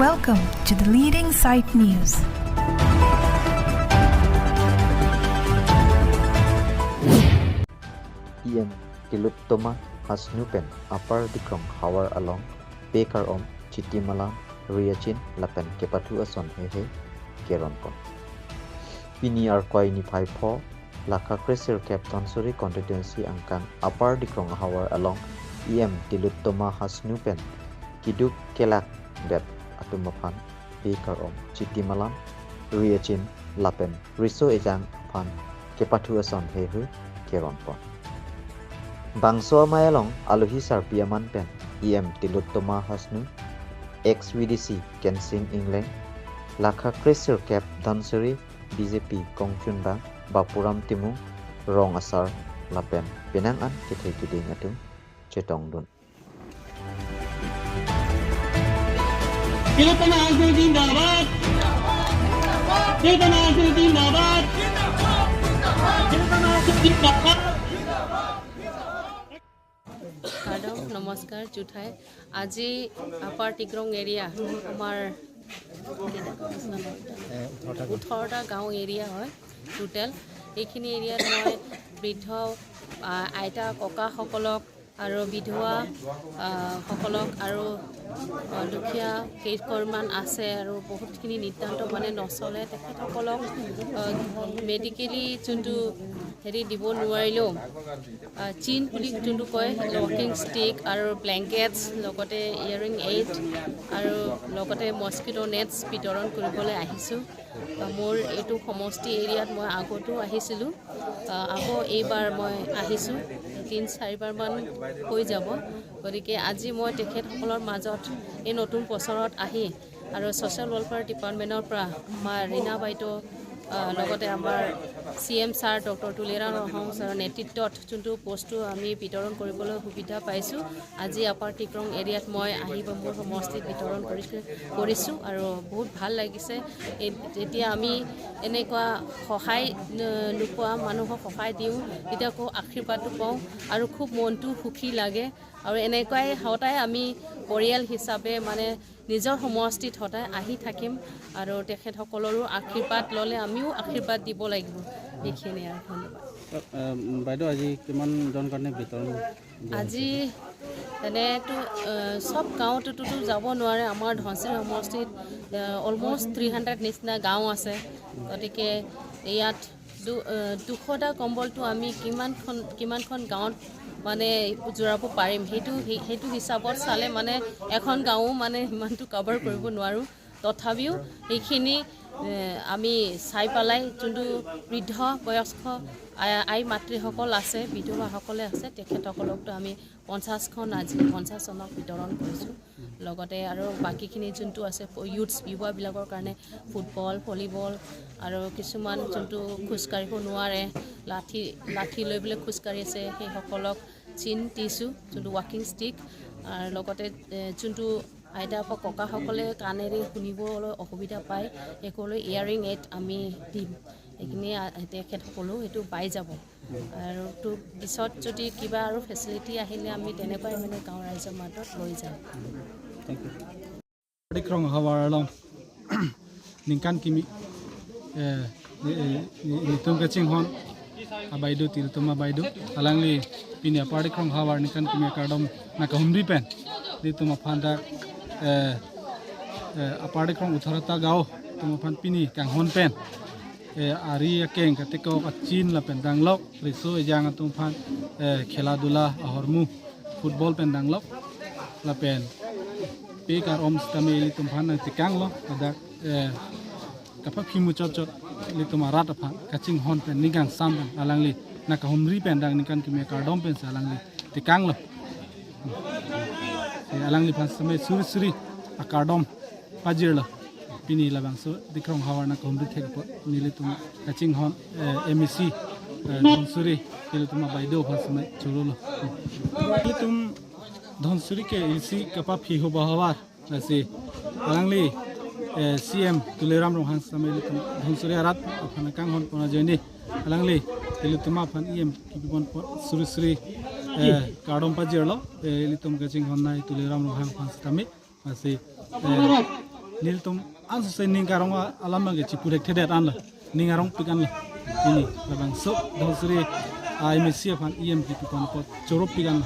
Welcome to the Leading Sight News. EM Tilottama Hasnu pen Upper Dikrong Hawar along Bekar Om Chitimala Riachin Lapen Kepathu Ason He He Keron Pon. Pini Arkwai ni Phai Pho Lakha Kresir Cap Dhansiri Constituency Angkang Upper Dikrong Hawar along EM Tilottama Hasnu pen Kiduk Kelak Det Atumaphan Bekar Om Chitimalam Riachin Lapen Riso Ejang Phan Kepathu Ason He He Keron Pon. Bangso Mayalong Aluhi Sarpiaman Pen EM Tilottama Hasnu ex-VDC Kensing England Lakha Kresir Cap Dhansiri BJP Kongchunba Bapuram Timu Rong Asar Lapen Penang An Kithei Kiding Atum Chetong Dun. Tilottama Hasnu Jindabad! Tilottama Hasnu Jindabad! Tilottama Hasnu Jindabad! Madam নমস্কাৰ জুঠাই। আজি upper টিক্ৰং area আমাৰ 18টা গাঁও area হয় total. এইখিনি এৰিয়াত মই বৃদ্ধ আইতা ককাসকলক আৰু বিধৱা সকলক আৰু দুখীয়া কেইঘৰমান আছে আৰু বহুতখিনি নিতান্ত মানে নচলে, তেখেতসকলক মেডিকেলি যোনটো হেৰি দিব নোৱাৰিলেও চিন বুলি যোনটো কয়, ৱাকিং ষ্টিক আৰু ব্লেংকেটছ, লগতে ইয়েৰিং এইড আৰু লগতে মস্কিটো নেটছ বিতৰণ কৰিবলৈ আহিছোঁ। মোৰ এইটো সমষ্টি এৰিয়াত মই আগতো আহিছিলোঁ, আকৌ এইবাৰ মই আহিছোঁ, 3-4বাৰমান হৈ যাব। গতিকে আজি মই তেখেতসকলৰ মাজত এই নতুন বছৰত আহি আৰু ছ'চিয়েল ৱেলফেয়াৰ ডিপাৰ্টমেণ্টৰ পৰা আমাৰ ৰীণা বাইদেউ, লগতে আমাৰ CM sir doctor Tuliram Ronghang ছাৰৰ নেতৃত্বত যোনটো বস্তু আমি বিতৰণ কৰিবলৈ সুবিধা পাইছোঁ, আজি আপাৰ টিক্ৰং এৰিয়াত মই আহিব মোৰ সমষ্টিত বিতৰণ কৰিছোঁ আৰু বহুত ভাল লাগিছে। যেতিয়া আমি এনেকুৱা সহায় নোপোৱা মানুহক সহায় দিওঁ, তেতিয়া খুব আশীৰ্বাদটো পাওঁ আৰু খুব মনটো সুখী লাগে। আৰু এনেকুৱাই সদায় আমি পৰিয়াল হিচাপে মানে নিজৰ সমষ্টিত সদায় আহি থাকিম আৰু তেখেতসকলৰো আশীৰ্বাদ ল'লে আমিও আশীৰ্বাদ দিব লাগিব। এইখিনিয়ে আৰু ধন্যবাদ। বাইদেউ, আজি কিমানজন কাৰণে বিতৰণ? আজি এনেইতো চব গাঁৱতোতো যাব নোৱাৰে। আমাৰ ধনশিৰি সমষ্টিত অলমষ্ট 300 নিচিনা গাঁও আছে, গতিকে ইয়াত 200টা কম্বলটো আমি কিমানখন গাঁৱত মানে জোৰাব পাৰিম সেইটো হিচাপত চালে মানে এখন গাঁৱো মানে সিমানটো কভাৰ কৰিব নোৱাৰোঁ। তথাপিও সেইখিনি আমি চাই পেলাই যোনটো বৃদ্ধ বয়স্ক আই মাতৃসকল আছে, বিধৱাসকলে আছে, তেখেতসকলকতো আমি 50খন আজি 50জনক বিতৰণ কৰিছোঁ। লগতে আৰু বাকীখিনি যোনটো আছে ইউথছ যুৱাবিলাকৰ কাৰণে ফুটবল, ভলীবল আৰু কিছুমান যোনটো খোজকাঢ়িব নোৱাৰে, লাঠি লৈ পেলাই খোজকাঢ়ি আছে, সেইসকলক চিন দিছোঁ, যোনটো ৱাকিং ষ্টিক। আৰু লগতে যোনটো আইতা বা ককাসকলে কাণেৰে শুনিবলৈ অসুবিধা পায়, সেইসকলে ইয়েৰিং এইড আমি দিম। সেইখিনি তেখেতসকলেও সেইটো পাই যাব। আৰু তো পিছত যদি কিবা আৰু ফেচিলিটি আহিলে আমি তেনেকুৱাই মানে গাঁও ৰাইজৰ মাজত লৈ যাম। Dikrong Hawar along ningkan kimi nitum kaching hon abaidu Tilottama baidu alangli pini Upper Dikrong Hawar ningkan kimi kardom nakahumri pen dituma phanda Upper Dikrong 18টা গাঁও tuma phan pini kanghon pen ari akeng kateko achin la pen danglok riso ejang atum phan খেলা ধুলা ahormu football pen danglok la pen pekar om stame li tum phan tikang lo ada kapa phimu chot chot li tum rat apha kaching hon pen nigang sam pen alangli nakahumri pen dang nikan kimi kardom pen sa alangli tikang lo alangli phan stame suri suri akardom pajir lo pini labang so Dikrong Hawar nakahumri thek nili tum kaching hon MEC Dhansiri li tum baido phan stame churu lo li tum Dhansiri ke ilsi kapa phi ho bahawar lasi alangli CM Tuliram Ronghang stame li tum Dhansiri arat aphana kang hon pona joini alangli li tum aphan EM kibon suri suri kardom pajir lo li tum kaching hon nai Tuliram Ronghang phan stame lasi Niltum ansu se ningkarong alam ge chipurek thedet an la ningarong pikan la ini labang so Dhansiri MSc afan EMPP kon pot chorop pikan.